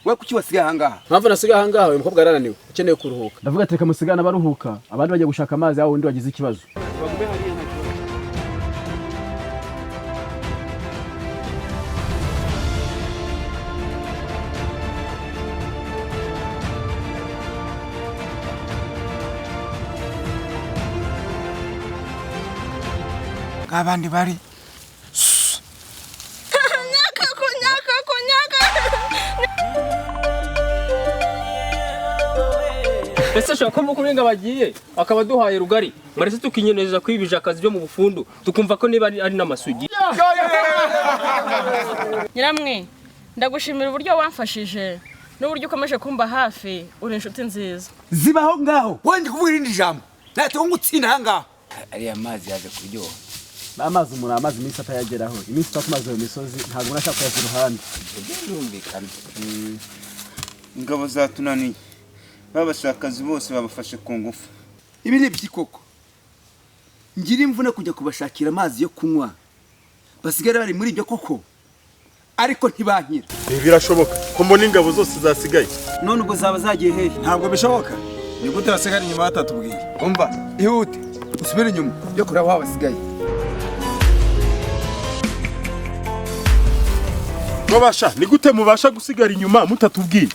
We kuki wasigaye ahangaha? Mpamvu nasigaye ahangaha, uyu mukobwa yarananiwe, akeneye kuruhuka. Ndavuga ati reka musigane abaruhuka, abandi bajya gushaka amazi aho undi wagize ikibazo. Nk'abandi bari Nyaka kunyaka kunyaka. Ese ashobora kuba kurenga bagiye akaba aduhaye rugari, mwarese tukinyeneza kwibije akazi byo mu bufundu, tukumva ko niba ari n'amasugi. Nyiramwe, ndagushimira uburyo wamfashije n'uburyo ukomeje kumba hafi, uri inshuti nziza. Zibaho ngaho wenda kuvuga irindi jambo, natwe ngutsinda ahangaha. Ariya mazi yaje kuryoha. Amazi umuntu amazi iminsi atayageraho, iminsi itatu maze mu misozi, ntabwo unashaka kuyava iruhande. Birumvikana. Ingabo zatunaniye, babashakazi bose babafashe ku ngufu. Ibi ni ibiki koko? Ngira imvune kujya kubashakira amazi yo kunywa, basigare bari muri ibyo koko, ariko ntibankira. Birashoboka ko mbona ingabo zose zasigaye. None ubwo zaba zagiye hehe? Ntabwo bishoboka. Ni gute basigara inyuma batatubwiye? Umva, ihute usubire inyuma yo kureba aho basigaye. Babasha, ni gute mubasha gusigara inyuma mutatubwiye?